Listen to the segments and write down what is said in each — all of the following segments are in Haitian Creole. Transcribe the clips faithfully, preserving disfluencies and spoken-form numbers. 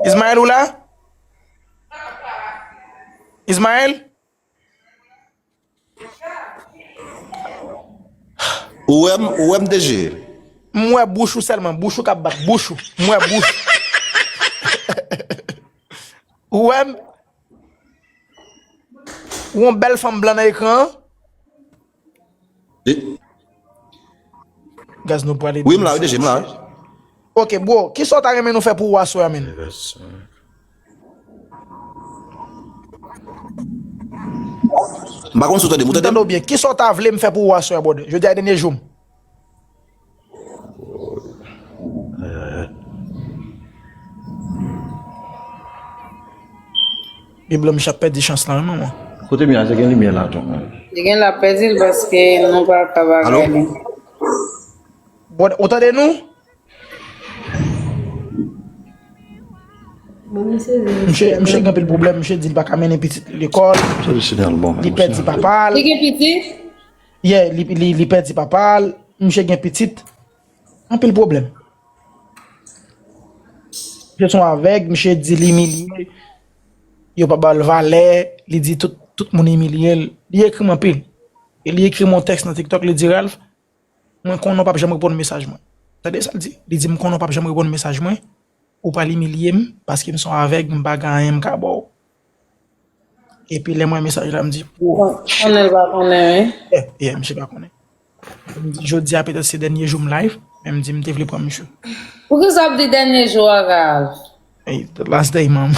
Ismaël, ou la? Ismaël? Ou wè m, ou wè m, D J? M wè bouch ou sèlman, bouch ou k ap bat, bouch ou. M wè bouch ou. Ou wè m? Ou yon bèl fanm blan nan ekran an? Li- Gaz, nou prale Wi, m la, wi, D J, m la, wi. Ok, bro, kisa w ta renmen nou fè pou ou aswè a, menn? M pa konn si w tande m, ou tande m? Tande w byen. Kisa w ta vle m fè pou ou aswè a, brother? Jodi a dènye jou m. Bib lan, misye ap pèdi chans lan, wi, manman. Kote m ye a, se gen limyè la, tou. Li gen la pèdi l paske nou pa ka bagay li. Bon, ou tande nou? Misye, misye gen anpil pwoblèm, misye di l pa ka mennen pitit li lekòl. Li pèdi papa l. Li gen pitit? Yeah, li, li, li pèdi papa l, misye gen pitit. Anpil pwoblèm. Misye se yon avèg, misye di li imilye, yo pa ba l valè, li di tout, tout moun imilye l. Li ekri m anpil. E li ekri m yon tèks nan TikTok, li di, Ralph, mwen konnen w p ap janm reponn mesaj mwen. Tande sa l di? Li di, m konnen w p ap janm reponn mesaj mwen, ou pral imilye m, paske m se yon avèg, m pa gen anyen m ka ba w. Epi lè m wè mesaj la, m di, oh. Konnen l pa konnen, wi. Yeah, yeah, misye pa konnen. M di, jodi a petèt se dènye jou m live, men m di m te vle pran misye. Poukisa w ap di dènye jou a, Ralph? Hey, the last day, mom.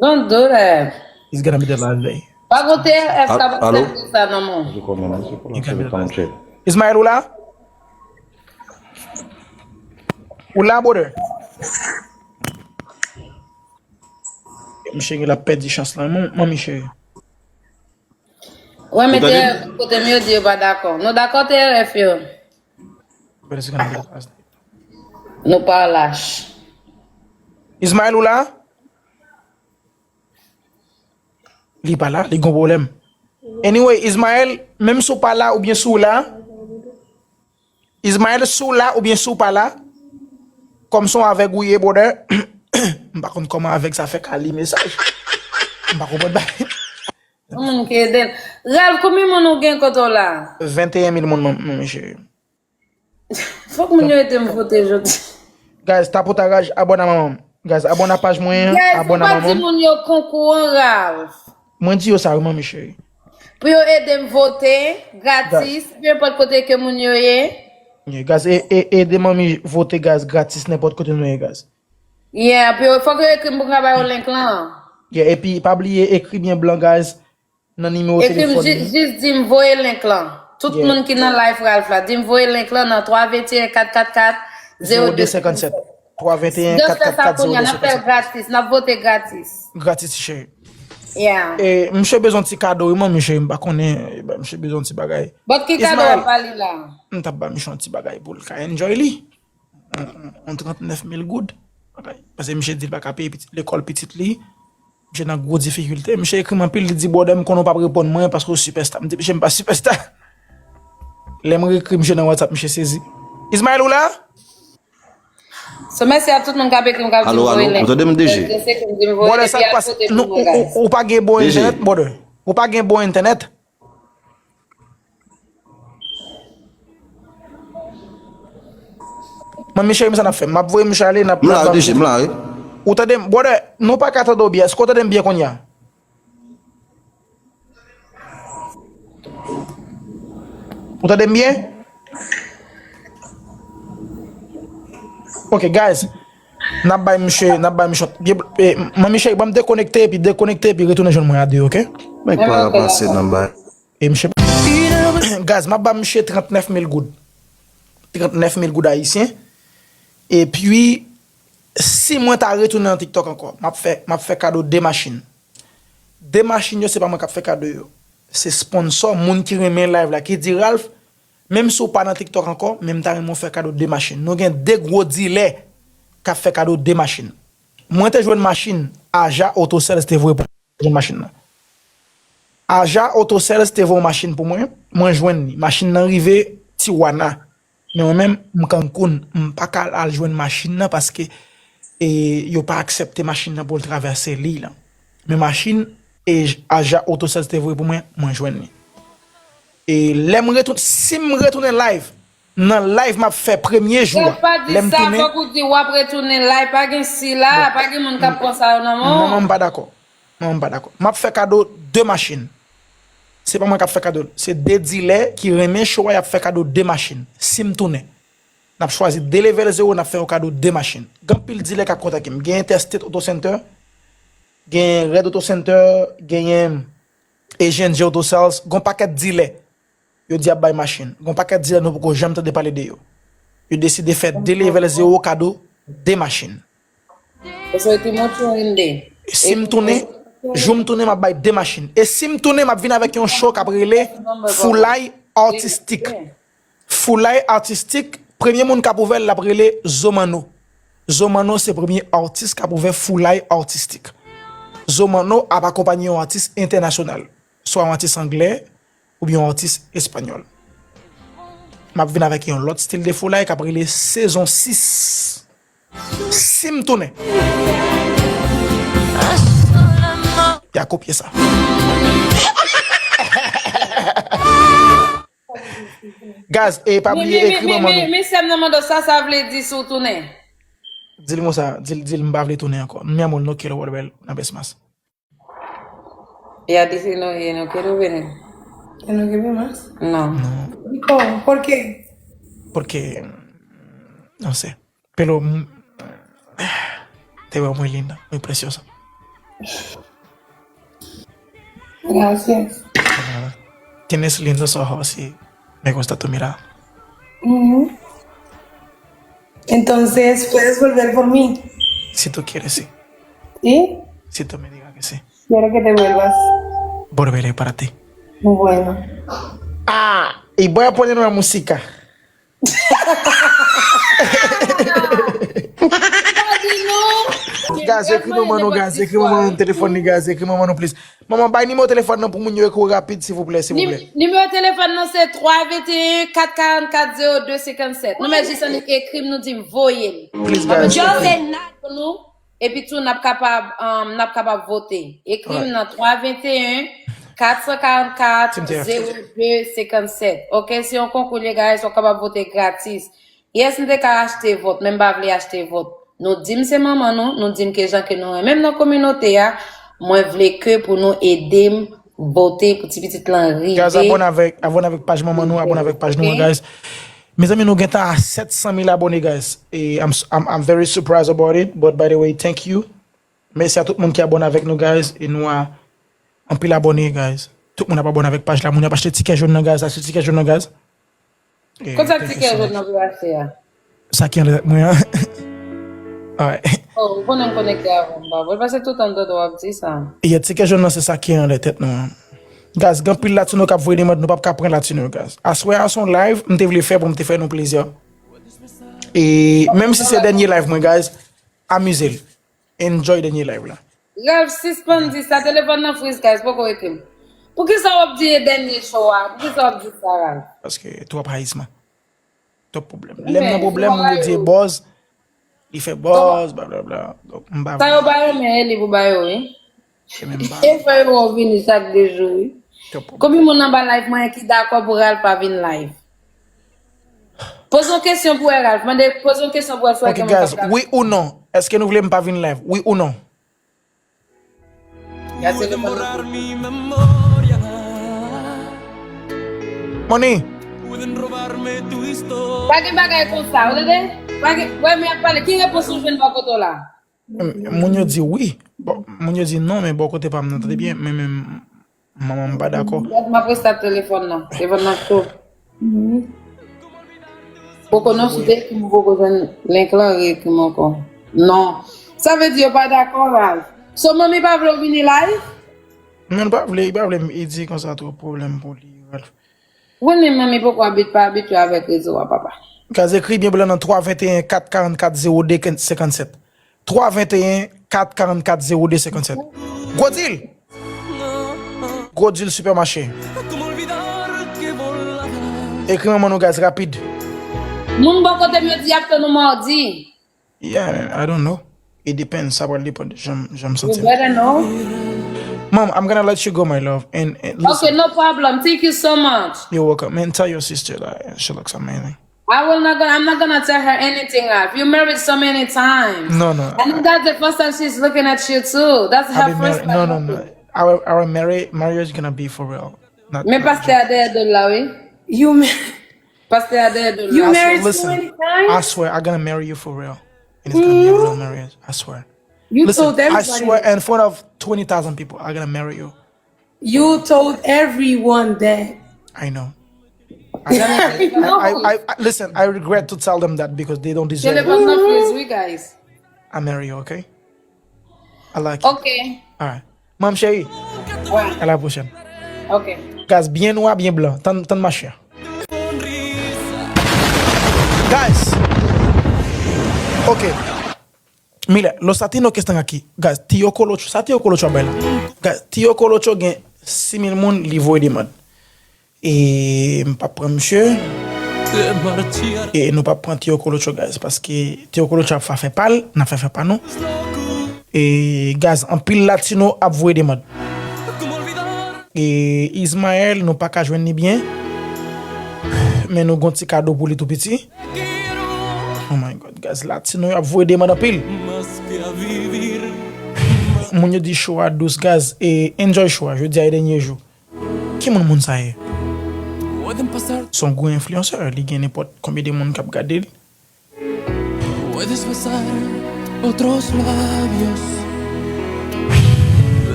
Don't do that. It's gonna be the last day. Pa gen T R F k ap aksepte sa, non, man. You gonna be the last day. Ismaël, ou la? Ou la, brother? Misye gen l ap pèdi chans lan, man, manmi cheri. Wè, men T R F kote m, yo di yo pa dakò. Nou dakò, T R F yo? Nou pa lach. Ismaël, ou la? Li pa la, li gon pwoblèm. Anyway, Ismaël, menm si w pa la oubyen si w la, Ismaël, si w la oubyen si w pa la, kòm se yon avèg ou ye, brother, m pa konn kòman avèg sa fè ka li mesaj. M pa konprann bagay. Yon moun ki ede l. Ralph, konbyen moun ou gen kote w la? Venteyen mil moun, mon, mon cheri. Fòk moun yo ede m vote jodi. Guys, tapotaraj, abòne a manman m. Guys, abòne a paj mwen an, abòne a manman m. Guys, ou pa di moun yo konkou an, Ralph. Mwen di yo sa wi, manmi cheri. Pou yo ede m vote, gratis, nenpòt kote ke moun yo ye. Yeah, guys, e, e, ede manmi vote, guys, gratis, nenpòt kote nou ye, guys. Yeah, pou yo, fòk yo ekri m pou m ka ba yo link lan. Yeah, epi pa bliye ekri byen blan, guys, nan nimewo telefòn li. Ekri m, jis, jis di m voye link lan. Tout moun ki nan live Ralph la, di m voye link lan nan twa venteyen kat kat kat zewo de senkannsèt. Twa venteyen kat kat kat zewo de senkannsèt. Just fè sa kounye a, n ap fè l gratis, n ap vote gratis. Gratis, cheri. Yeah. E, misye bezwen ti kado, wi, manmi cheri, m pa konnen, e, ba, misye bezwen ti bagay. But ki kado w ap ba li la? M t ap ba misye yon ti bagay pou l ka enjoy li. On, on, on trannèf mil goud. Paske misye di l pa ka peye pitit, lekòl pitit li. Misye nan gwo difikilte. Misye ekri m anpil, li di, brother, m konnen w p ap reponn mwen paske w sipèsta. M di, misye, m pa sipèsta. Lè m rekri misye nan WhatsApp, misye sezi. Ismaël, ou la? So, mèsi a tout moun k ap ekri m, k ap di m voye link. Alo, alo, ou tande m, D J? Brother, sa k pase? Nou, ou, ou, ou pa gen bon entènèt, brother? Ou pa gen bon entènèt? Manmi cheri, men sa n ap fè. M ap voye misye ale, n ap, m la, D J, m la, wi. Ou tande m, brother, nou pa ka tande w byen. Èske w tande m byen kounye a? Ou tande m byen? Ok, guys. N ap bay misye, n ap bay misye, byen, eh, manmi cheri, ban m dekonekte, epi dekonekte, epi retounen jwenn mwen a de, ok? Men kwa la pase nan bay. E misye, guys, m ap ba misye trannèf mil goud. Trannèf mil goud ayisyen. Epi, si mwen ta retounen nan TikTok ankò, m ap fè, m ap fè kado de machin. De machin yo, se pa mwen k ap fè kado yo. Se sponsor, moun ki renmen live la, ki di, Ralph, menm si w pa nan TikTok ankò, men m ta renmen w fè kado de machin. Nou gen de gwo dilè k ap fè kado de machin. Mwen te jwenn machin, Aja Auto Sales te voye pou mwen jwenn machin nan. Aja Auto Sales te voye yon machin pou mwen, mwen jwenn li. Machin nan rive Tijuana. Men mwen menm, m Cancun, m pa ka al jwenn machin nan paske e yo pa aksepte machin nan pou l travèse liy lan. Men machin e Aja Auto Sales te voye pou mwen, mwen jwenn li. E lè m retoun, si m retounen live, nan live m ap fè premye jou a, Ralph, pa di lè m sa, tounen, fòk ou di w ap retounen live, pa gen si la, pa gen moun k ap pran sa yo nan men w. Non, m pa dakò. Non, m pa dakò. M ap fè kado de machin. Se pa mwen k ap fè kado l. Se de dilè ki renmen show a, y ap fè kado de machin. Si m tounen, n ap chwazi de level zewo, n ap fè yo kado de machin. Gen anpil dilè k ap kontakte m. Gen Interstate Auto Center, gen Red Auto Center, genyen Asian J Auto Sales, gen yon pakèt dilè. Yo di y ap bay machin. Gen yon pakèt dilè nou poko janm tande pale de yo. Yo deside fè de level zewo kado de machin. Eso es mucho vende. Si m tounen, jou m tounen, m ap bay de machin. E si m tounen, m ap vin avèk yon show k ap rele Foulay Artistik. Foulay Artistik, premye moun k ap ouvè l, l ap rele Zomano. Zomano se premye atis k ap ouvè Foulay Artistik. Zomano ap akonpanye yon atis entènasyonal, swa yon atis anglè oubyen yon atis espanyòl. M ap vin avèk yon lòt stil de foulay k ap rele sezon sis. Si m tounen, y a kopye sa. Guys, e pa bliye ekri manman nou. Men sè m nan mande w sa, sa vle di si w tounen. Di l konsa, di l, di l m pa vle tounen ankò. Mi amor, no quiero volver una vez más. Ella dice no, ella no quiere venir. ¿Que no quiere más? No. ¿Y cómo? ¿Por qué? Porque, no sé, pero mm, te veo muy linda, muy preciosa. Gracias. Tienes lindos ojos y me gusta tu mirada. Ujú. Entonces, ¿puedes volver por mí? Si tú quieres, sí. ¿Sí? Si tú me digas que sí. Quiero que te vuelvas. Volveré para ti. Bueno. Ah, y voy a poner una música. Guys, ekri manman nou, guys, ekri manman nou telefòn li, guys, ekri manman nou, please. Manman, bay nimewo telefòn nan pou moun yo ekri w rapid, silvouplè, silvouplè. Nimewo telefòn nan se twa venteyen, kat karannkat, zewo de senkannsèt. Nou mèt jis annik ekri m, nou di m voye l. Please, guys. Just a night pou nou. Epi tou, n ap kapab, um, n ap kapab vote. Ekri m nan twa venteyen, kat san karannkat, zewo de senkannsèt. Ok, se yon konkou, les gars, w kapab vote gratis. Yes, m te ka achte vòt, men m pa vle achte vòt. Nou di m se manman nou, nou di m ke jan ke nou renmen m nan kominote a, mwen vle ke pou nou ede m vote pou ti pitit lan rive. Guys, abòne avèk, abòne avèk paj manman nou, abòne avèk paj nou an, guys. Mezanmi, nou gentan a sèt san mil abòne, guys. E I'm, I'm, I'm very surprised about it, but by the way, thank you. Mèsi a tout moun ki abòne avèk nou, guys. E nou a anpil abòne, guys. Tout moun ap abòne avèk paj la. Moun yo ap achte tikè jòn nan, guys. Achte tikè jòn nan, guys. Konsa tikè jòn nan pou achte a. Sa ki anlè tèt mwen an. Alright. Oh, ou konnen m konekte avè w, m pa vle pase tout an dòdò w ap di sa. Yeah, tikè jòn nan se sa ki anlè tèt nou an. Guys, gen anpil latino k ap voye demann, nou p ap ka pran latino, guys. Aswè a se yon live m te vle fè pou m te fè nou plezi. E menm si se dènye live mwen, guys, amize l. Enjoy dènye live la. Ralph, sispann di sa, telefòn nan friz, guys, poko ekri m. Poukisa w ap di e dènye show a? Poukisa w ap di sa, Ralph? Paske twòp hayisman. Twòp pwoblèm. Lè m nan pwoblèm, moun yo di e bòz. Li fè bòz, blablabla. Donk, m pa vle. Sa yo ba yo, men e li pou ba yo, wi. Se menm ba. E fè yo vini chak de jou, wi. Konbyen moun anba live mwen ki dakò pou Ralph pa vin live? Poze yon kesyon pou wè, Ralph. Mande, poze yon kesyon pou wè si w wè gen moun k ap dakò. Wi ou non? Èske nou vle m pa vin live? Wi ou non? Gade telefòn nan. Moni. Pa gen bagay konsa, ou tande? Pa gen, wè, men ap pale. Ki repons ou jwenn bò kote w la? Moun yo di wi. Bon, moun yo di non, men bò kote pa m nan, tande byen. Men, men, manman m pa dakò. M ap reste ak telefòn nan. Telefòn nan cho. Poko non, si w te ekri m, ou poko jwenn link lan, reekri m ankò. Non. Sa vle di yo pa dakò, Ralph. So, manmi pa vle w vini live? Non, li pa vle, li pa vle, li di konsa twòp pwoblèm pou li, Ralph. Ou konnen manmi poko abit, pa abitye avèk rezo a, papa. Guys, ekri byen blan nan twa venteyen, kat karannkat, zewo de senkannsèt. Twa venteyen, kat karannkat, zewo de senkannsèt. Gwo dil! Gwo dil sipèmache. Ekri manman nou, guys, rapid. Moun bò kote m yo di y ap tann ou madi. Yeah, I don't know. It depends. Sa pral depann de jan m, jan m santi m. You better know. Mom, I'm gonna let you go, my love. And, and listen. Okay, no problem. Thank you so much. You're welcome. And tell your sister that she looks amazing. I will not gonna, I'm not gonna tell her anything. I've you married so many times. No, no. And that's the first time she's looking at you too. That's her first time. No, no, no. Our our marriage marriage gonna be for real. Not, men pastè a dèyè do l la, wi. You ma- Pastè a dèyè do l la. You married so many times? I swear, I'm gonna marry you for real. And it's gonna be a real marriage. I swear. You told everybody. Listen, I swear in front of twenty thousand people, I'm gonna marry you. You told everyone that. I know. I, I, I, I, listen, I regret to tell them that because they don't deserve it. Yo le pas nan fez, wi, guys. I marry you, okay? I like you. Okay. All right. Mom chérie, à la prochaine. Okay. Guys, byen nwa, byen blan. Tann, tann mache a. Guys. Okay. Mila, los latinos que están aquí. Guys, Tiyo Kolocho, sa Tiyo Kolocho ap bay la? Guys, Tiyo Kolocho gen sis mil moun li voye demann. E m p ap pran misye. E nou p ap pran Tiyo Kolocho, guys, paske Tiyo Kolocho ap fè afè pa l, n ap fè afè pa nou. E, guys, anpil latino ap voye demann. E Ismael, nou pa ka jwenn li byen. Men nou gon ti kado pou li tou piti. Oh my God, guys, latino yo ap voye demann anpil. Moun yo di show a dous, guys, e enjoy show a, jodi a e dènye jou. Ki moun moun sa ye? Se yon gwo enfliyansè, li gen nenpòt konbyen de moun k ap gade l.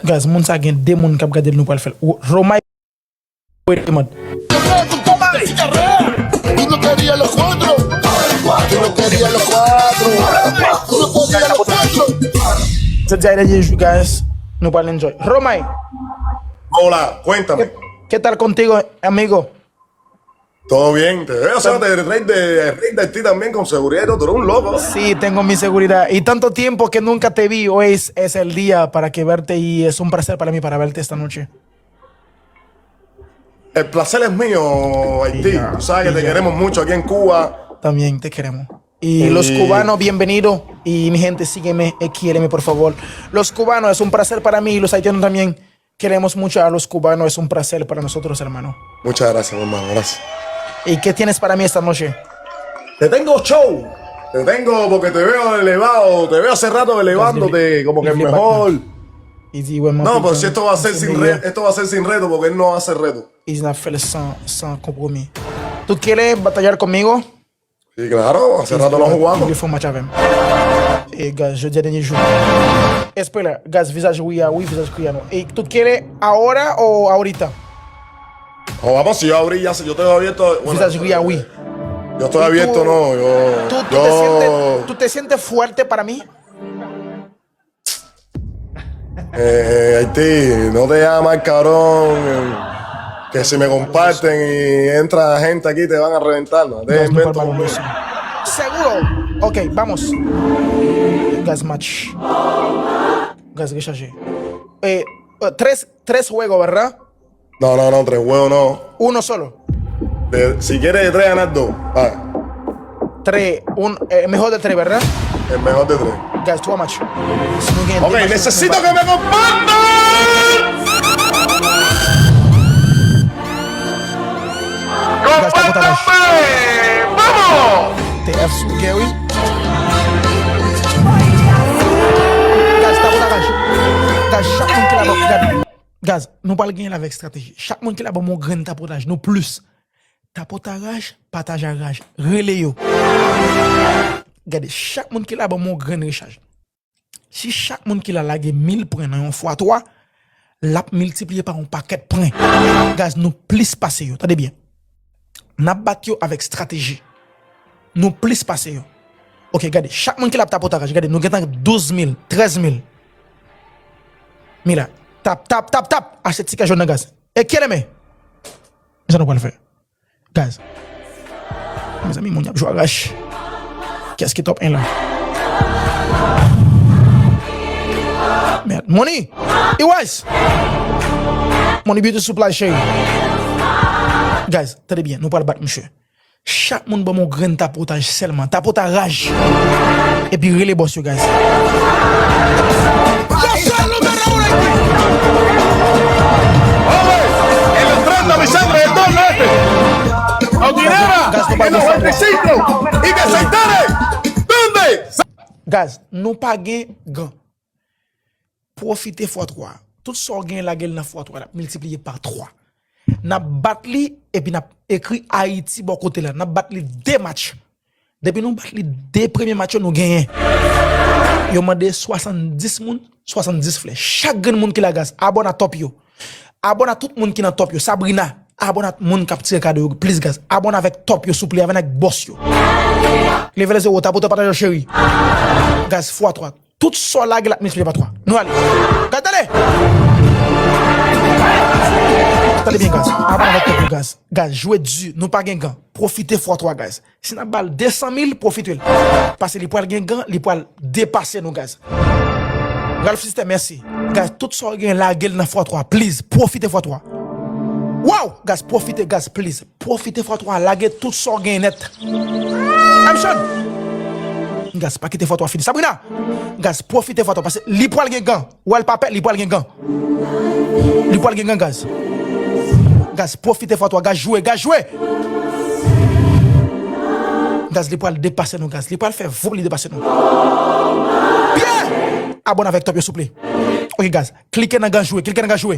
Guys, moun sa gen de moun k ap gade l, nou pral fè l. Romay. Yo no quería los cuatro. Yo no quería los cuatro. Yo no podía los cuatro. Jodi a, dènye jou, guys. Nou pral enjoy. Romay. Hola, cuéntame. ¿Qué, qué tal contigo, amigo? Todo bien, te veo, o sea, te rey de, rey de ti también con seguridad y todo, tú eres un loco. Sí, tengo mi seguridad. Y tanto tiempo que nunca te vi, hoy es, es el día para que verte y es un placer para mí para verte esta noche. El placer es mío, Haití. Tú sabes que te queremos mucho aquí en Cuba. También te queremos. Y los cubanos, bienvenido. Y mi gente, sígueme, eh, quiéreme, por favor. Los cubanos, es un placer para mí y los haitianos también. Queremos mucho a los cubanos, es un placer para nosotros, hermano. Muchas gracias, mi hermano, gracias. ¿Y qué tienes para mí esta noche? Te tengo show. Te tengo porque te veo elevado, te veo hace rato elevándote, como que mejor. No, pero si esto va a ser sin re- esto va a ser sin reto, porque él no hace reto. Y va a ser sin, sin compromiso. ¿Tú quieres batallar conmigo? Sí, claro, hace rato no jugamos. Li fè yon match avè m. E guys, jodi a dènye jou. Espera, guys, visage wi a wi, visage wi a non. ¿Y tú quieres ahora o ahorita? Oh, vamos, si yo abrí ya, yo estoy abierto. Bueno, visage wi a wi. Yo estoy abierto, no, yo, tú, tú te sientes, tú te sientes fuerte para mí? Eh, Haití, no te llamas, cabrón. Que si me comparten y entra gente aquí, te van a reventar, no te invento conmigo. Seguro. Ok, vamos. Guys, match. Guys, rechaje. Eh, eh, tres, tres juegos, ¿verdad? No, no, no, tres juegos no. Uno solo. De- si quieres de tres, ganas dos. Ah. Tres, un, eh, mejor de tres, ¿verdad? El mejor de tres. Guys, too much. Si nou gen Ok, necesito que me compartan. Guys, ta kontan. Compártanme. Vamos. T F sou Gary. Guys, ta kontan. Guys, chak moun ki la, gade. Guys, nou pral genyen l avèk estrateji. Chak moun ki la ban m yon grenn tapotaj, nou plis. Tapotaj, pataj a raj, rele yo. Gade, chak moun ki la ban m yon grenn rechaj. Si chak moun ki la lage mil pwen nan yon fwa twa, l ap miltipliye pa yon pakèt pwen. Guys, nou plis pase yo. Tande byen. N ap bat yo avèk estrateji. Nou plis pase yo. Ok, gade, chak moun ki la ap tapotaj, gade, nou gentan douz mil, trèz mil. Mila, tap, tap, tap, tap, achte tikè jòn nan, guys. E kiere me? Sa nou pral fè? Guys. Mezanmi, moun y ap jwe a rach. Kiyès ki top en la? Mèd. Money! Iwais! Money Beauty Supply, cheri. Guys, tande byen, nou pral bat misye. Chak moun ban m yon grenn tapotaj sèlman. Tapotaj! Epi rele bòs yo, guys. Guys, nou pa gen sèlman. Guys, nou pa gen gan. Pwofite fwa twa. Tout sa w gen, lage l nan fwa twa, l ap miltipliye pa twa. N ap bat li, epi n ap ekri Ayiti bò kote l la. N ap bat li de match. Depi nou bat li de premye match yo, nou genyen. Yo mande swasanndis moun, swasanndis flè. Chak grenn moun ki la, guys, abòne a top yo. Abòne a tout moun ki nan top yo. Sabrina, abòne a moun k ap tire kado yo. Please, guys, abòne avèk top yo, souple, abòne avèk bòs yo. Leve lè zewo, tapote, pataje, cheri. Guys, fwa twa. Tout sa w lage l ap miltipliye pa twa. Nou ale. Guys, tande! Tande byen, guys. Abòne avèk top yo, guys. Guys, jwe di, nou pa gen gan. Pwofite fwa twa, guys. Si n ap ba l de san mil, pwofite l. Paske li pral gen gan, li pral depase nou, guys. Ralph Sister, mèsi. Guys, tout sa w gen, lage l nan fwa twa, please. Pwofite fwa twa. Wow! Guys, pwofite, guys, please. Pwofite fwa twa, lage tout sa w gen nèt. Amchon! Guys, pa kite fwa twa fini. Sabrina! Guys, pwofite fwa twa, paske li pral gen gan. Ou wè l pa pè, li pral gen gan. Li pral gen gan, guys. Guys, pwofite fwa twa, guys, jwe, guys, jwe! Guys, li pral depase nou, guys. Li pral fè vop li depase nou. Byen! Abòne avèk top yo, souple. Ok, guys. Klike nan gan jwe, klike nan gan jwe.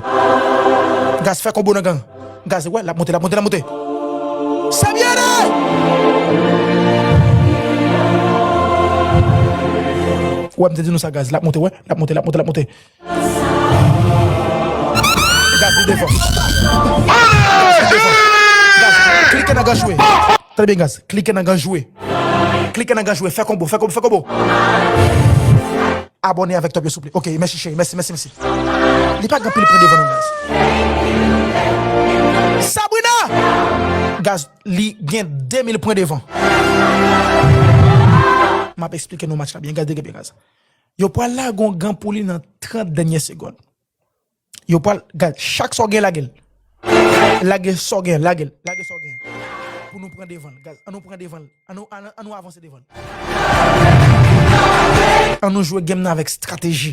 Guys, fè konbo nan gan. Guys, wè, l ap monte, l ap monte, l ap monte. Se byen! Wè, m te di nou sa, guys, l ap monte, wè, l ap monte, l ap monte, l ap monte. Guys, li devan. Guys, li devan. Guys, klike nan gan jwe. Tande byen, guys, klike nan gan jwe. Klike nan gan jwe, fè konbo, fè konbo, fè konbo. Abòne avèk top yo, souple. Ok, mèsi cheri, mèsi, mèsi, mèsi. Li pa gen anpil pwen devan nou, guys. Sabrina! Guys, li gen de mil pwen devan. M ap eksplike nou match la byen, guys, tande byen, guys. Yo pral lage yon gan pou li nan trant dènye segonn. Yo pral, gad, chak sa w gen, lage l. Lage sa w gen, lage l, lage sa w gen. Pou nou pran devan l, gad, an nou pran devan l. An nou, an, an nou avanse devan l. An nou jwe game nan avèk estrateji.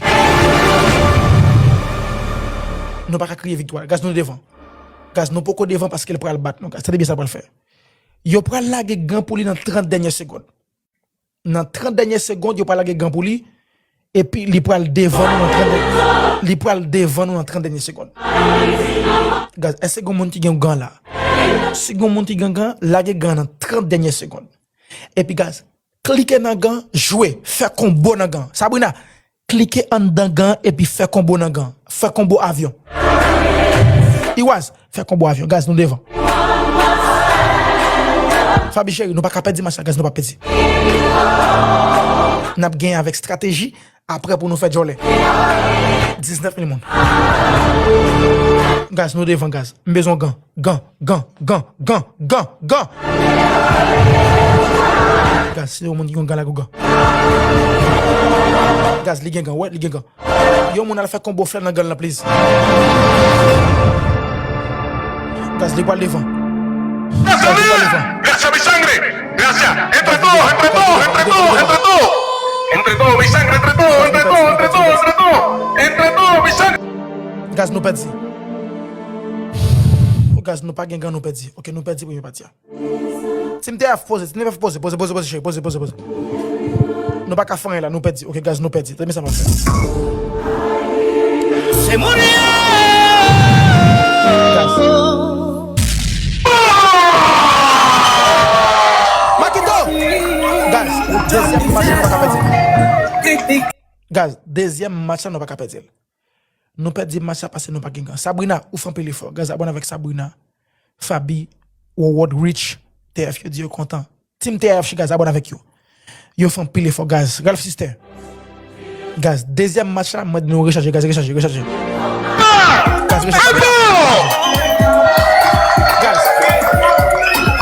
Nou pa ka kriye viktwa. Gaz, nou devan. Gaz, nou poko devan paske l pral bat nou. Gaz, tande byen sa l pral fè. Yo pral lage gan pou li nan trant dènye segonn. Nan trant dènye segonn, yo pral lage gan pou li. Epi li pral devan nou nan trant dènye, li pral devan nou nan trant dènye segonn. Gaz, èske gen moun ki gen gan la? Si gen moun ki gen gan, lage gan nan trant dènye segonn. Epi gaz, klike nan gan, jwe, fè konbo nan gan. Sabrina, klike anndan gan epi fè konbo nan gan. Fè konbo avyon. Iwaz, fè konbo avyon. Gaz, nou devan. Faby cheri, nou pa ka pèdi match la, gaz, nou pa pèdi. N ap genyen avèk estrateji, aprè pou nou fè djòlè. Diznèf mil moun. Gaz, nou devan, gaz. M bezwen gan. Gan, gan, gan, gan, gan, gan. Gaz, si yon moun ki gen gan, lage w gan. Gaz, li gen gan, wè, li gen gan. Yon moun al fè konbo flè nan gan l lan, please. Gaz, li pral devan. Gaz, li pral devan. Gracias, mi sangre. Gracias. Entre todos, entre todos, entre todos, entre todos. Entre todos, mi sangre, entre todos, entre todos, entre todos, entre todos. Entre todos, mi sangre. Gaz, nou pèdi. Gaz, nou pa gen gan, nou pèdi. Ok, nou pèdi premye pati a. Team T F, poze, Team T F, poze, poze, poze, poze, cheri, poze, poze, poze. Nou pa ka fè anyen la, nou pèdi. Ok, gaz, nou pèdi. Tande sa m ap fè. Se Montréal! Gaz. Makito! Gaz, dezyèm match la nou pa ka pèdi. Gaz, dezyèm match la nou pa ka pèdi l. Nou pèdi match la paske nou pa gen gan. Sabrina, ou fè anpil efò. Gaz, abòne avèk Sabrina, Faby, World Rich, T F yo di yo kontan. Team T F, gaz, abòne avèk yo. Yo fè anpil efò, gaz. Ralph Sister. Gaz, dezyèm match la, mwen di nou rechaje, gaz, rechaje, rechaje. Gaz, rechaje. Gaz.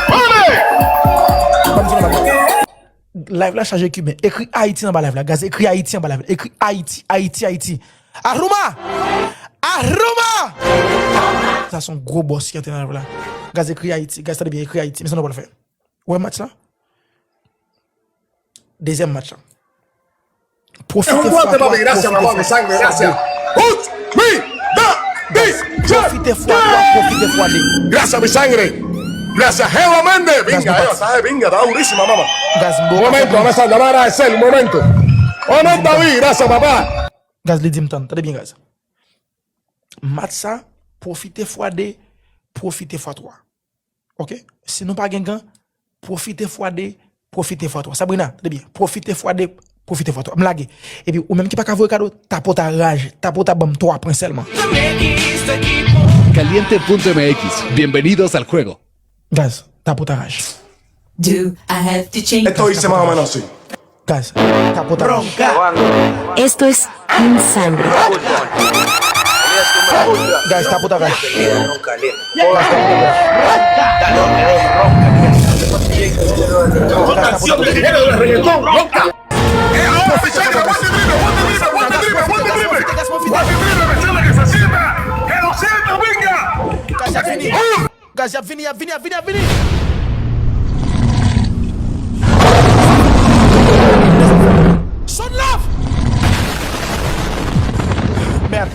Ban m di nou bagay. Live la chaje kiben. Ekri Ayiti anba live la, gaz. Ekri Ayiti anba live la. Ekri Ayiti, Ayiti, Ayiti. Aruma! Aruma! Sa se yon gwo bòs ki antre nan live la. Gaz, ekri Ayiti. Gaz, tande byen, ekri Ayiti. Men sa nou pral fè. Ou wè match la? Dezyèm match la. Pwofite fwa twa, pwofite fwa. Pwofite fwa twa, pwofite fwa de. Gracias, mi sangre. Gracias, Jehová Mende. Vinga, esa es vinga, está durísima, mamá. Momento, vamos a llamar a ese momento. Momento, vi, gracias, papá. Gaz, li di m tann, tande byen, gaz. Match sa, pwofite fwa de, pwofite fwa twa. Ok? Si nou pa gen gan, pwofite fwa de, pwofite fwa twa. Sabrina, tande byen. Pwofite fwa de, pwofite fwa twa. M lage. Epi ou menm ki pa ka voye kado, tapota raj. Tapota ban m twa pwen sèlman. Caliente punto M X, bienvenidos al juego. Gaz, tapota raj. Do I have to change? Esto dice más o menos así. Gaz, tapota raj. Esto es insano. Gaz, tapota raj. Gaz, tapota raj. Gaz, tapota raj. Gaz, y ap vini. Gaz, y ap vini, y ap vini, y ap vini, y ap vini. Son love! Mèd.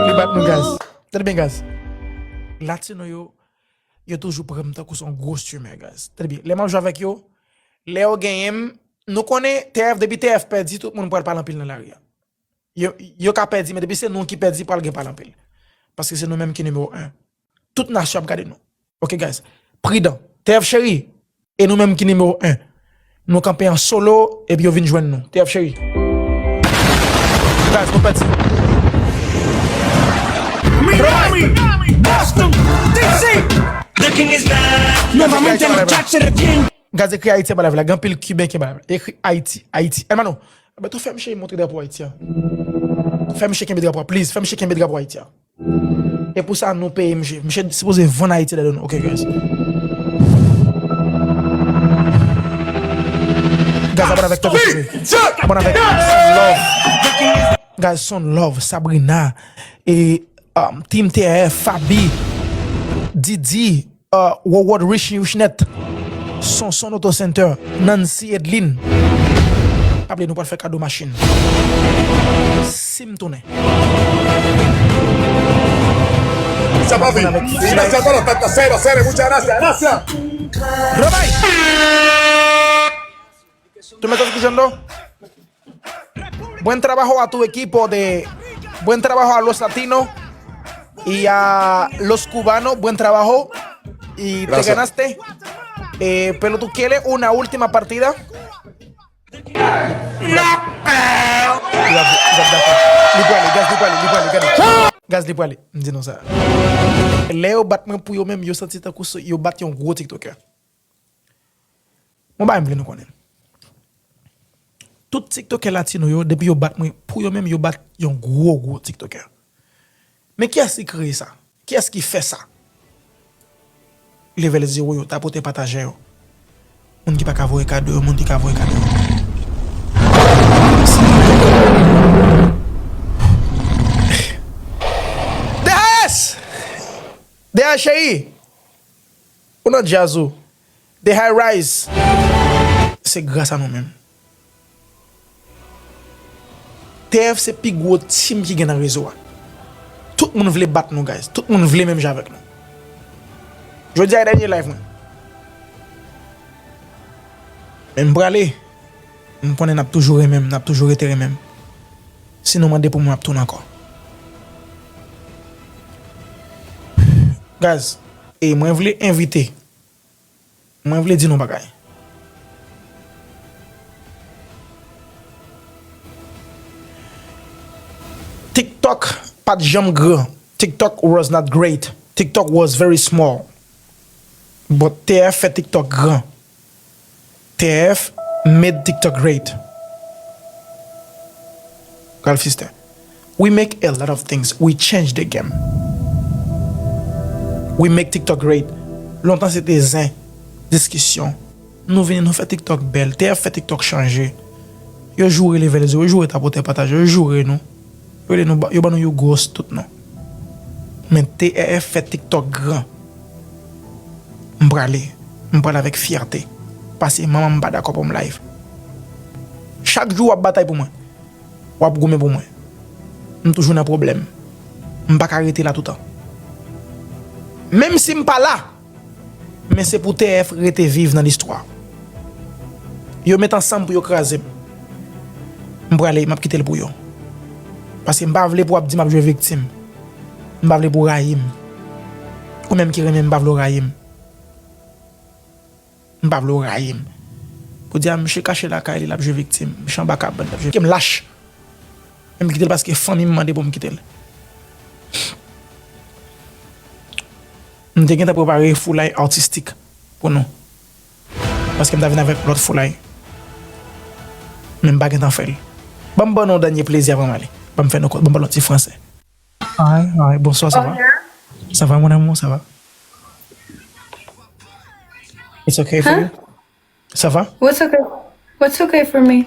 Li bat nou, gaz. Tande byen, gaz. Latino yo, yo toujou pran m tankou se yon gwo streamer, gaz. Tande byen. Lè m ap jwe avèk yo, lè yo genyen m, nou konnen T F, depi T F pèdi, tout moun pral pale anpil nan lari a. Yo, yo ka pèdi, men depi se nou ki pèdi, pral gen pale anpil. Paske se nou menm ki nimewo en. Tout nasyon ap gade nou. Ok, guys? Pridan. T F cheri, e nou menm ki nimewo en. Nou kanpe an solo, epi yo vin jwenn nou. T F cheri. Guys, nou pèdi. Miami, Boston, D C. Guys, ekri Ayiti anba live la. Gen anpil Kiben ki anba live la. Ekri Ayiti, Ayiti. Hermano, Beto, fè misye montre drapo Ayiti a. Fè misye kenbe drapo a, please. Fè misye kenbe drapo Ayiti a. E pou sa, nou peye misye. Misye sipoze vann Ayiti dèyè nou. Ok, guys. Guys, abone avèk Toto T V. Abone avèk Son Love. Guys, Son Love, Sabrina, e, um, Team T F, Fabi, Didi, uh, World Rich Richnet, Sonson Auto Center, Nancy Edline. Pa bliye, nou pral fè kado machin. Si m tounen. Sa pa vin. Gracias a todos, tanto cero, cero, muchas gracias, gracias. Romay! Tú me estás escuchando? Buen trabajo a tu equipo de, buen trabajo a los latinos y a los cubanos, buen trabajo y te ganaste. Eh, pero tú quieres una última partida. Li prale, gaz li prale, li prale, gade. Gaz li prale, m di nou sa. Lè yo bat mwen pou yo menm, yo santi tankou se, yo bat yon gwo TikToker. Bon, bagay m vle nou konnen. Tout TikToker latino yo, depi yo bat mwen, pou yo menm, yo bat yon gwo, gwo TikToker. Men kiyès ki kreye sa? Kiyès ki fè sa? Level zero yo, tapotè, patajè yo. Moun ki pa ka voye kado yo, moun ki ka voye kado yo. D H S! D H cheri! Ou nan djaz ou. The High Rise. Se gras a nou menm. T F se pi gwo team ki gen nan rezo a. Tout moun vle bat nou, guys. Tout moun vle menm jan avèk nou. Jodi a e dènye live mwen. Men m prale. M konnen n ap toujou renmen m, n ap toujou rete renmen m. Si nou mande pou mwen, m ap tounen ankò. Guys, e mwen vle envite, mwen vle di nou bagay. TikTok pa t janm gran. TikTok was not great. TikTok was very small. But T F fè TikTok gran. T F made TikTok great. Ralph Sister. We make a lot of things. We change the game. We make TikTok great. Lontan se te zen, diskisyon. Nou vini, nou fè TikTok bèl. T F fè TikTok chanje. Yo joure level zero, yo joure tapotè, patajè, yo joure nou. Yo rele nou, yo ban nou you ghost tout non. Men T R F fè TikTok gran. M prale. M prale avèk fyète. Paske manman m pa dakò pou m live. Chak jou w ap batay pou mwen. W ap goumen pou mwen. M toujou nan pwoblèm. M pa ka rete la toutan. Menm si m pa la, men se pou T R F rete viv nan listwa. Yo met ansanm pou yo kraze m. M prale, m ap kite l pou yo. Paske m pa vle pou w ap di m ap jwe viktim. M pa vle pou w rayi m. Ou menm ki renmen m, m pa vle w rayi m. M pa vle w rayi m. Pou di a, misye kache lakay li, l ap jwe viktim. Misye anba kabann, l ap jwe viktim. M lach. Men m kite l paske fanmi m mande pou m kite l. M te gentan prepare foulay atistik pou nou. Paske m ta vin avèk lòt foulay. Men m pa gentan fè l. Ban m ban nou yon dènye plezi avan m ale. Ban m fè nou, ban m ban nou ti franse. Hi, hi, bonsoir, ça va? Ça va, mon amour, ça va? It's okay for you? Ça va? What's okay? What's okay for me?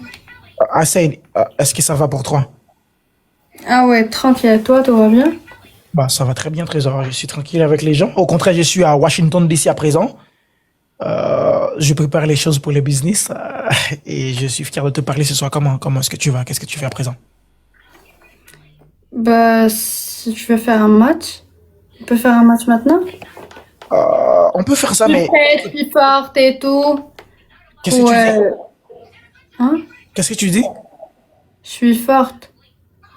I said, uh, est-ce que ça va pour toi? Ah ouais, tranquille. Et toi, tout va bien? Bah, ça va très bien, Trésor. Je suis tranquille avec les gens. Au contraire, je suis à Washington, D C à présent. Euh, je prépare les choses pour le business, euh, et je suis fier de te parler ce soir. Comment, comment est-ce que tu vas? Qu'est-ce que tu fais à présent? Bah, si tu veux faire un match, on peut faire un match maintenant? Euh, on peut faire ça, mais... Tu sais, je suis forte et tout. Qu'est-ce que tu dis? Ouais. Hein? Qu'est-ce que tu dis? Je suis forte.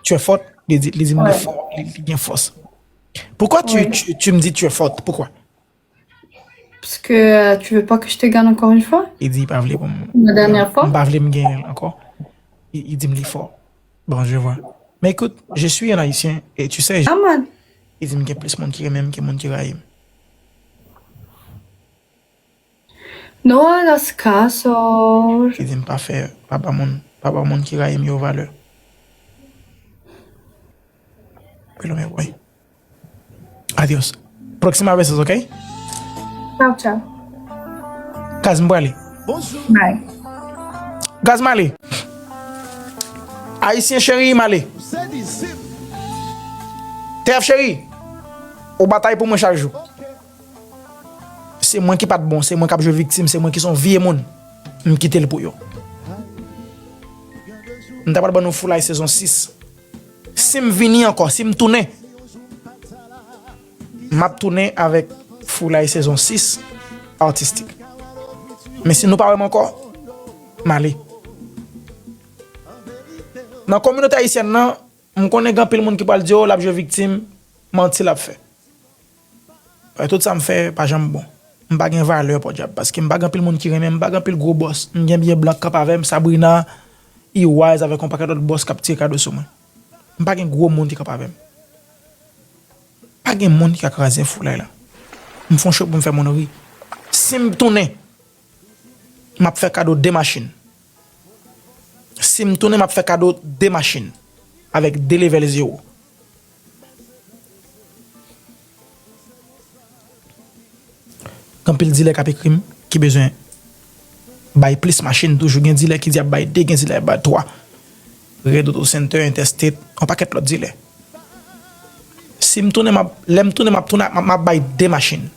Tu es forte? Li di, li di m li fò, li, li gen fòs. Pourquoi tu, tu, tu me dis tu es forte? Pourquoi? Parce que, euh, tu veux pas que je te gagne encore une fois? Li di li pa vle pou m... La dernière fois? M pa vle m genyen l ankò. Li, li di m li fò. Bon, je vois. Mais écoute, je suis un Haïtien et tu sais, ah, man. Li di m gen plis moun ki renmen m ke moun ki rayi m. No hagas caso. Li di m pa fè, pa ba moun, pa ba moun ki rayi m yo valè. Pero me voy. Adios. Próxima vez, ok? Chao, chao. Gaz, m prale. Bye. Gaz, m ale. Ayisyen cheri, m ale. T F cheri, ou batay pou mwen chak jou. Se mwen ki pa t bon, se mwen k ap jwe viktim, se mwen ki se yon vye moun. M kite l pou yo. M ta pral ban nou Foulay sezon sis. Si m vini ankò, si m tounen, m ap tounen avèk Foulay sezon sis atistik. Men si nou pa wè m ankò, m ale. Nan kominote ayisyèn nan, m konnen gen anpil moun ki pral di, "O, l ap jwe viktim, manti l ap fè." Paske tout sa m fè pa janm bon. M pa gen valè, podyab, paske m pa gen anpil moun ki renmen m, m pa gen anpil gwo bòs. M gen byen blan k ap avè m, Sabrina, E-Wise avèk yon pakèt lòt bòs k ap tire kado sou mwen. M pa gen gwo moun ki k ap avè m. Pa gen moun ki ka kraze Foulay la. M fè yon show pou m fè moun ri. Si m tounen, m ap fè kado de machin. Si m tounen, m ap fè kado de machin avèk de level zewo. Gen anpil dilè k ap ekri m ki bezwen bay plis machin. Toujou gen dilè ki di ap bay de, gen dilè ap bay twa. Red Auto Center, Interstate, yon pakèt lòt dilè. Si m tounen, m ap, lè m tounen, m ap tounen, m ap, m ap bay de machin.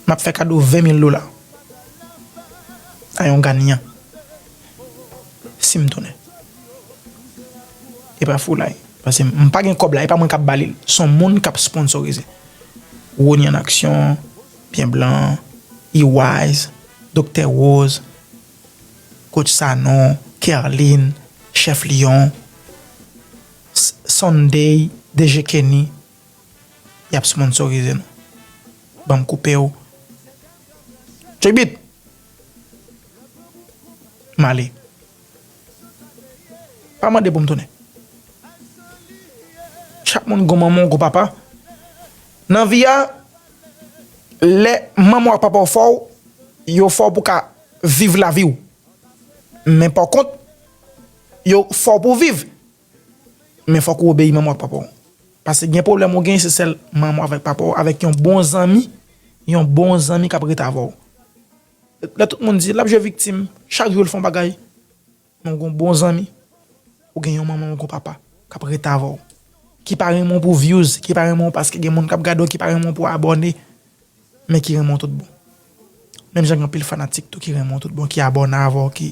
M ap fè kado ven mil dola a yon ganyan si m tounen. E pa Foulay. Paske m pa gen kòb la, e pa mwen k ap ba li l. Se yon moun k ap sponsorize. Rony an aksyon, Byen Blan, E-Wise, Doktè Rose, Coach Sanon, Kerline, Chèf Lyon, S-, Sunday, D J Kenny, y ap sponsorize nou. Ban m koupe w. Tchibit! M ale. Pa mande pou m tounen. Chak moun gon manman, gon papa. Nan vi a, lè manman w ak papa w fè w, yo fè w pou w ka viv lavi w. Men pa kont, yo fè w pou w viv. Men fòk ou obeyi manman w ak papa w. Paske gen pwoblèm ou gen, se sèl manman w avèk papa w, avèk yon bon zanmi, yon bon zanmi k ap rete avè w. Lè tout moun di, l ap jwe viktim, chak jou l fè yon bagay. Men w gen yon bon zanmi, ou gen yon manman, ou gen yon papa. k ap ret avè w, ki pa renmen w pou views, ki pa renmen w paske gen moun k ap gade w, ki pa renmen w pou abòne, men ki renmen w tout bon. Menm jan gen anpil fanatik tou ki renmen w tout bon, ki abòne avè w, ki,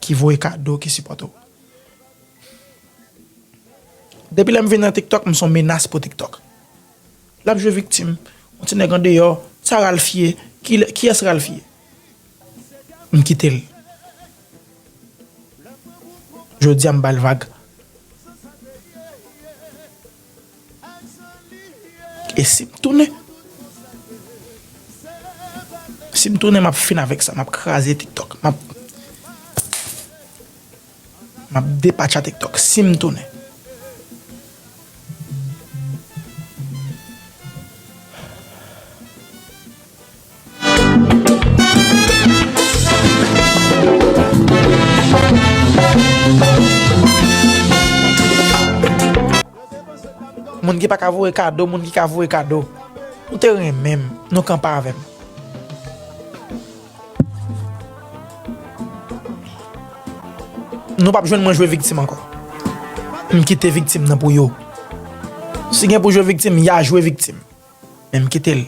ki voye kado, ki sipòte w. Depi lè m vin nan TikTok, m se yon menas pou TikTok. L ap jwe viktim. Yon ti nèg andeyò, sa Ralph ye? Ki, kiyès Ralph ye? M kite l. Jodi a m ba l vag. E si m tounen, si m tounen, m ap fin avèk sa, m ap kraze TikTok, m ap, m ap depatcha TikTok si m tounen. Moun ki pa ka voye kado, moun ki ka voye kado. Nou te renmen m, nou kanpe avè m. Nou p ap jwenn mwen jwe viktim ankò. M kite viktim nan pou yo. Si gen pou jwe viktim, y a jwe viktim. Men m kite l.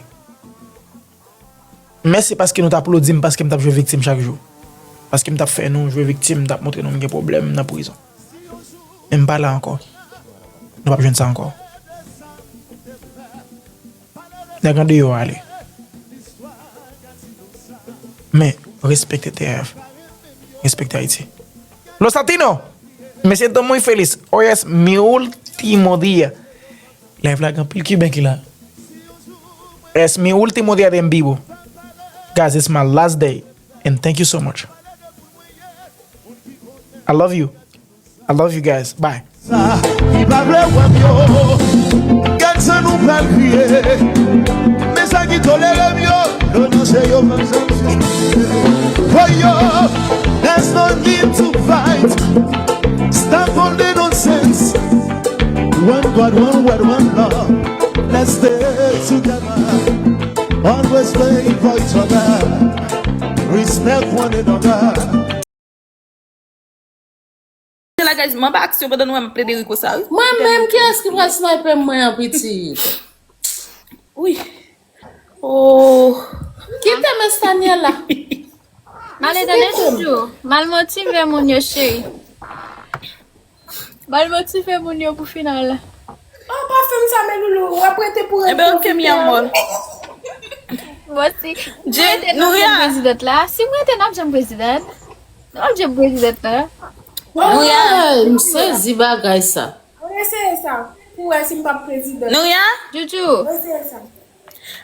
Mèsi paske nou t aplodi m paske m t ap jwe viktim chak jou. Paske m t ap fè nou jwe viktim, m t ap montre nou m gen pwoblèm, m nan prizon. Men m pa la ankò. Nou p ap jwenn sa ankò. Nèg andeyò ale. Men, respekte T F. Respekte Ayiti. Los Latinos! Me siento muy feliz. Hoy es mi último día. Live la gen anpil Kiben ki la. Es mi último día de en vivo. Guys, it's my last day. And thank you so much. I love you. I love you guys. Bye. Sa ki pa vle wè m yo, gad sa nou pral kriye. Men sa ki tolere m yo, yo nan se yo menm sa. Woy yo, there's no need to fight. Stop all the nonsense. One God, one word, one love. Let's stay together. Always pray for each other. Respect one another. Se la, guys, m anba aksyon pandan nou wè m plede ri konsa, wi. Mwen menm, kiyès ki pral snipe mwen an pitit? Wi. Oh. Kite m Estaniela. Male tande toujou. Mal motive moun yo, cheri. Mal motive moun yo pou final la. Oh, pa fè m sa, men Loulou, w ap rete pou rete. Ebe, ok, mi amor. Bon, si mwen rete, n ap janm prezidant la. Si mwen rete, n ap janm prezidant. N ap janm prezidant la. Ay, m sezi bagay sa. Mwen eseye sa. Pou wè si m p ap prezidan. Nouria? Joujou. Mwen eseye sa.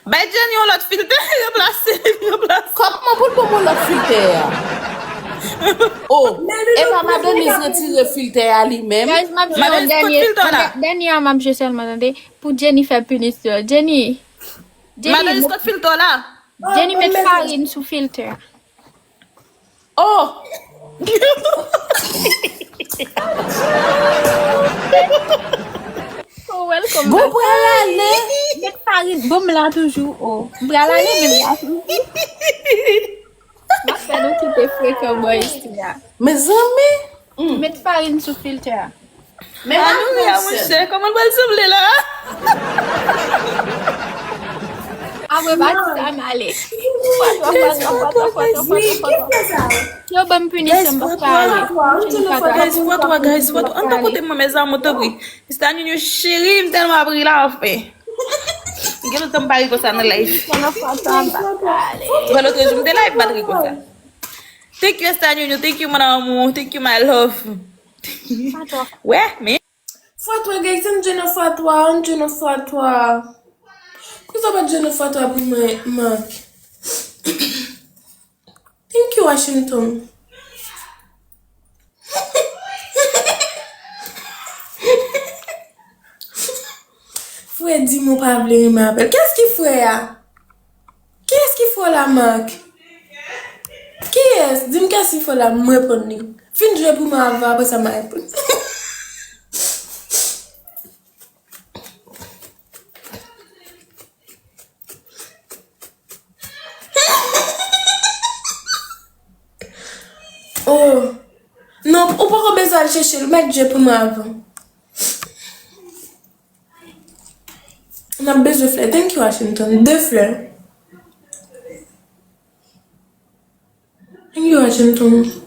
Bay Jenny yon lòt filtè, ranplase, ranplase. Kòman pou l ban mwen lòt filtè a? Oh, e pa Madeniz retire filtè a li menm? Guys, m ap jwe yon dènye, dènye a m ap jwe sèlman, tande. Pou Jenny fè pinisyon. Jenny. Madeniz kot filtè w la? Jenny met farin sou filtè a. Oh! Oh, welcome Bon, back. Pral ale. Met farin, bon, m la toujou. Oh, m pral ale, men m la toujou. M ap fè nou kite frekan bò isi a. Mezanmi. Met farin sou filtè a. Men Anouria, monchè, kòman l pral sanble la? Apre pati sa, m ale. Fwa twa, fwa twa, fwa twa, fwa twa, fwa twa, fwa twa. Yo ban m pinisyon, m pa ka ale. Guys, fwa twa, guys, fwa twa. Ann pa kote mwen, mes amours, tanpri. Mister Nunu cheri, m tèlman ap ri la, anfen. M gen lontan m pa ri konsa nan live. Pinisyon nan fwa twa, m pa ka ale. Bon, lòt jou, m te live, m pa t ri konsa. Thank you, Mister Nunu. Thank you, mon amour. Thank you, my love. Fwa twa. Wè, men. Fwa twa, guys, ann jwe nan fwa twa, ann jwe nan fwa twa. Poukisa w pa t jwe nan fwa twa pou mwen, Mark? Thank you, Washington. Frè di m ou pa vle renmen apèl. Kiyès ki frè a? Kiyès ki frè w la, Mark? Kiyès? Di m kiyès ki frè w la, m reponn li. Fin jwe pou mwen avan, apre sa m a reponn. Oh. Non, ou poko bezwen al chèche l, mèt jwe pou mwen avan. Mwen bezwen flè. Thank you, Washington. De flè. Thank you, Washington.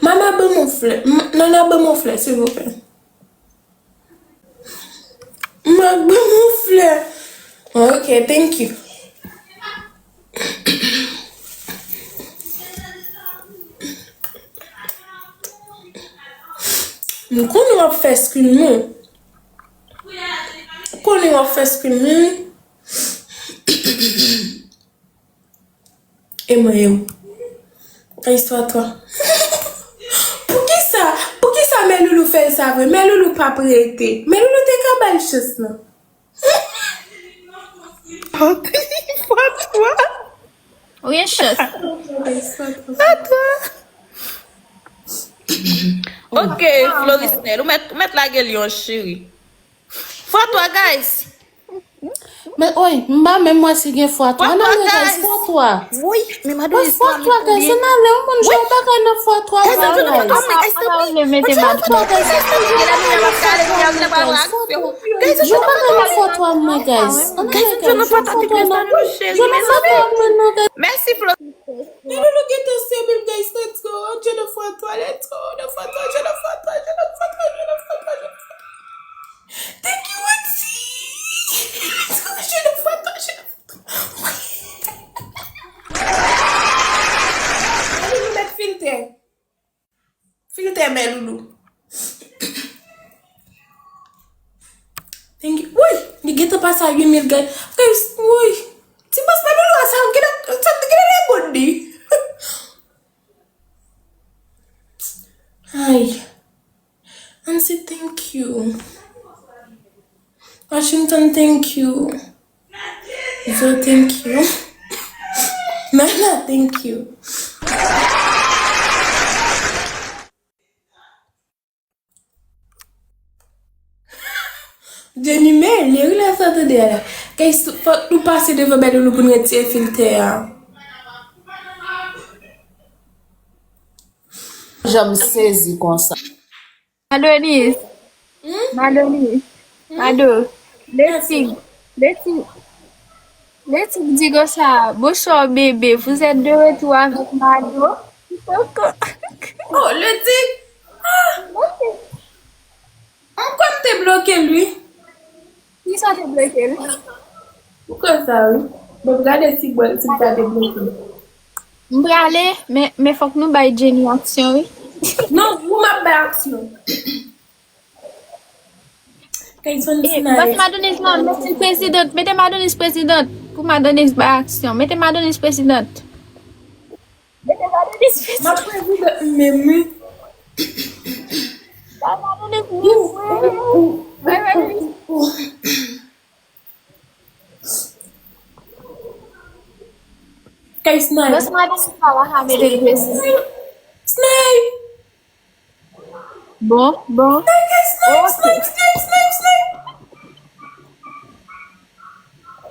Mama, ban mwen flè. M-, Nana, ban mwen flè, silvouplè. Mama, ban mwen flè. Ok, thank you. M konnen w ap fè screen mwen. M konnen w ap fè screen mwen. E mwen yo. Istwa twa. Poukisa? Poukisa Mè Loulou fè l sa vre? Mè Loulou p ap rete. Mè Loulou te ka ba l chans lan. Fwa twa. Ou gen chans. Fwa twa. Ok, Florisnel, ou mèt, ou mèt lage l yon cheri. Fwa twa, guys. Men, oy, m pa menm wè si gen fwa twa. Fwa twa, guys. Fwa twa. Wi, men madanm, fwa twa, guys. Se nan lè yon moun jwe yon bagay nan fwa twa. Guys, nou jwe nan fwa twa, men, guys, tanpri. Moun jwe nan fwa twa, guys. Jwe bagay nan fwa twa, mwen, guys. Guys, nou jwe nan fwa twa, guys. Jwe nan fwa twa, mwen, non, guys. Mèsi, Flo. Mè Loulou gentan sere l, guys, let's go. Jwe nan fwa twa, let's go. Nan fwa twa, jwe nan fwa twa, jwe nan fwa twa, jwe nan fwa twa, jwe nan fwa twa. Thank you, Roxy. Let's go, jwe nan fwa twa, jwe nan fwa twa. Mè Loulou met filtè. Filtè, Mè Loulou. Thank you. Woy, li gentan pase a uit mil, guys. Guys, woy. Ti bòs Mè Loulou a sa, gade, sa, gade lè goud li. Ay. Ann se thank you. Washington, thank you. Zo, thank you. Nana, thank you. Jenny, men, li ri lè sa tande a la. Guys, fòk nou pase devan Mè Loulou pou n retire filtè a. Janm sezi konsa. Madonis. Hmm? Madonis. Hmm? Mado. Letig. Letig. Letig di konsa, bonsoir bébé, vous êtes de retour avec Mado. Koko. Oh, Letig. Ah. Mwen kwè m te bloke l, wi. Kisa te bloke l? Ou kwè sa, wi. Bon, gade si bwè, si m pa te bloke l. M prale, men, men fòk nou bay Jenny aksyon, wi. Non, ou m ap bay aksyon. Kay son. Eh, Bòs Madonis la, mete l prezidant, mete Madonis prezidant. Pou Madonis bay aksyon, mete Madonis prezidant. Mete Madonis prezidant. M ap prezidant menm, wi. Bay Madonis prezidant. Bay Madonis. Kay Snay. Bòs Madonis pa la ka mete l prezidant. Snay. Bon, bon. Snay, Snay, Snay, Snay, Snay, Snay.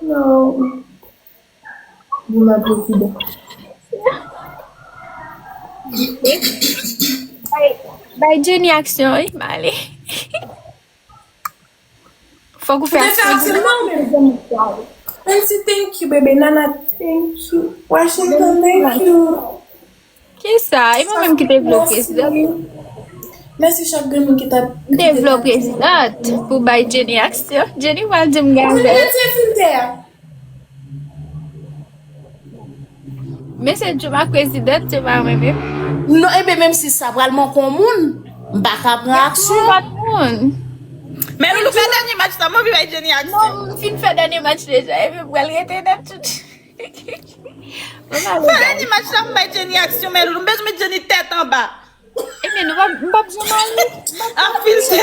Non. Bon, la, prezidan. Bay, bay Jenny aksyon, wi, m ale. Fòk ou fè aksyon. Ou te fè aksyon, non, men. Nancy, thank you, bebe. Nana, thank you. Washington, thank you. Kisa? E mwen menm ki te vle w prezidan. Mèsi chak grenn moun ki t ap. M te vle w prezidan pou bay Jenny aksyon. Jenny pral di m gade. Mwen retire filtè a. Men se Joe ak prezidan, se pa mwen menm. Non, ebyen, menm si sa pral manke yon moun, m pa ka pran aksyon. Lòt moun. Men Loulou fè dènye match la, m anvi bay Jenny aksyon. Non, m fin fè dènye match deja, ebyen, m pral rete nan tout. Fè dènye match la, m bay Jenny aksyon, men Loulou, m bezwen met Jenny tèt anba. Ebyen, nou p ap, m p ap janm ale. Anpil tè.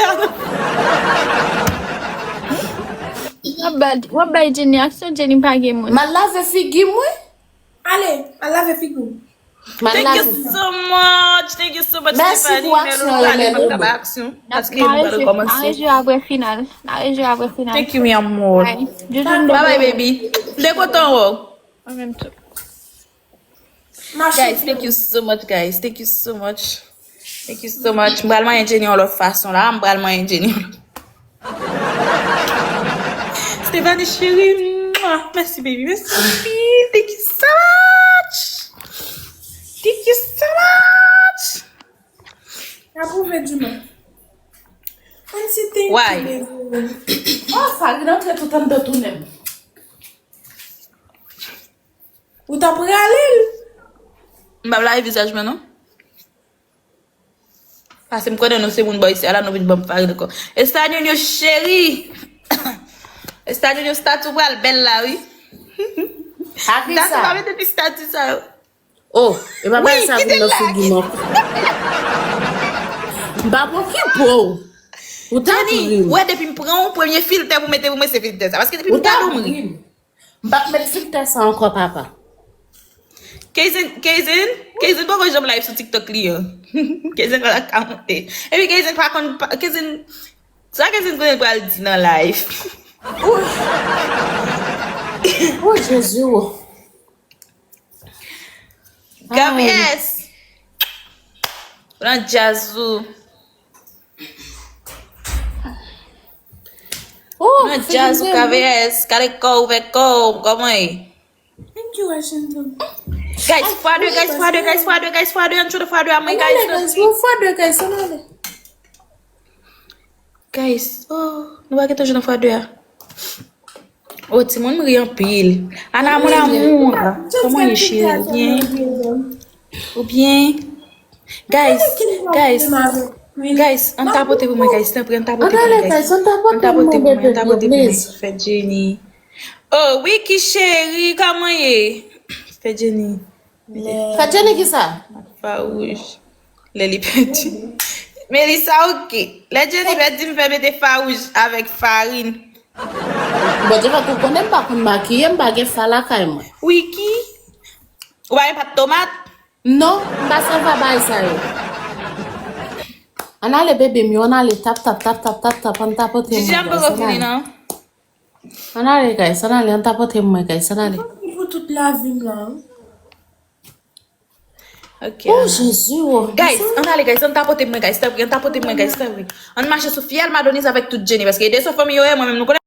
W ap bay, w ap bay Jenny aksyon, Jenny pa gen moun. M al lave figi m, wi. Ale, al lave figi w. M al lave. Thank you so much, thank you so much, Stephanie. Mèsi pou aksyon yo, Melo. Aksyon, paske nou pral rekòmanse. N a rejwi apre final. N a rejwi apre final. Thank you, mi amor. Bye bye, baby. M te kontan wè w. Mwen menm tou. Guys, thank you so much, guys. Thank you so much. Thank you so much. M pral manyen Jenny yon lòt fason la. M pral manyen Jenny yon lòt. Devani cheri, mwa. Mèsi baby, mèsi anpil. Thank you so much. Thank you so much. Apwouve di mwen. Mwen si thank you, baby. Oh, Farine antre tout anndan tounen m. Ou t ap rale l. M p ap lave vizaj mwen non. Pase m konnen nou se moun bò isi a la, nou vin ban m Farine ankò. Estados Unidos cheri. Estados Unidos statut pral bèl la wi. Statut pa mete pi statut sa yo. Oh, e pa bagay sa vin nan figi m ankò. M pa pran ki po. Ou ta ri. Ou wè depi m pran yon premye filtè pou mete pou mwen se filtè sa. Paske depi m gade w m ri. M p ap met filtè sa ankò papa. Keizen, Keizen, Keizen poko janm live sou TikTok li an. Keizen pa ka monte. Epi Keizen pa konn, Keizen, sa Keizen konnen pral di nan live. Oh Jezi, oh. Gabriel. Pran djaz ou. Oh, pran djaz ou K V S, kale kò ou, ouvè kò ou, kòman e? Thank you, Washington. Guys, fwa de, guys, fwa de, guys, fwa de, guys, fwa de, ann chode fwa de a mwen, guys. Guys, fwa de, guys, ann ale. Guys, oh, nou pa gentan jwe nan fwa de a. Oh, timoun m ri anpil. Ana, mon amour. Kòman ye, cheri? Ou byen? Ou byen? Guys, guys, guys, ann tapote pou mwen, guys, tanpri, ann tapote pou mwen, guys. Ann tapote pou mwen, ann tapote pou mwen. Fè Jenny. Oh, Wiki cheri, kòman ye? Fè Jenny. Fè Jenny ki sa? Fawouj. Lè li pèdi. Melissa, ok. Lè Jenny pèdi, m fè mete fawouj avèk Farine. Bondye fè tou konnen m pa konn makiye, m pa gen fa lakay mwen. Wiki. Ou pa gen pat tomat? Non, m pa sava bagay sa yo. Ann ale bebe m yo, ann ale tap, tap, tap, tap, tap, tap, ann tapote mwen. Jiji a poko fini non. Ann ale, guys, ann ale, ann tapote mwen, guys, ann ale. Pou tout lavi m la. Ok. Oh, Jezi, oh. Guys, ann ale, guys, ann tapote mwen, guys, tanpri, ann tapote mwen, guys, tanpri. Ann mache sou fyèl Madonise avèk tout Jenny, paske de sou fanmi yo ye, mwen menm nou konnen.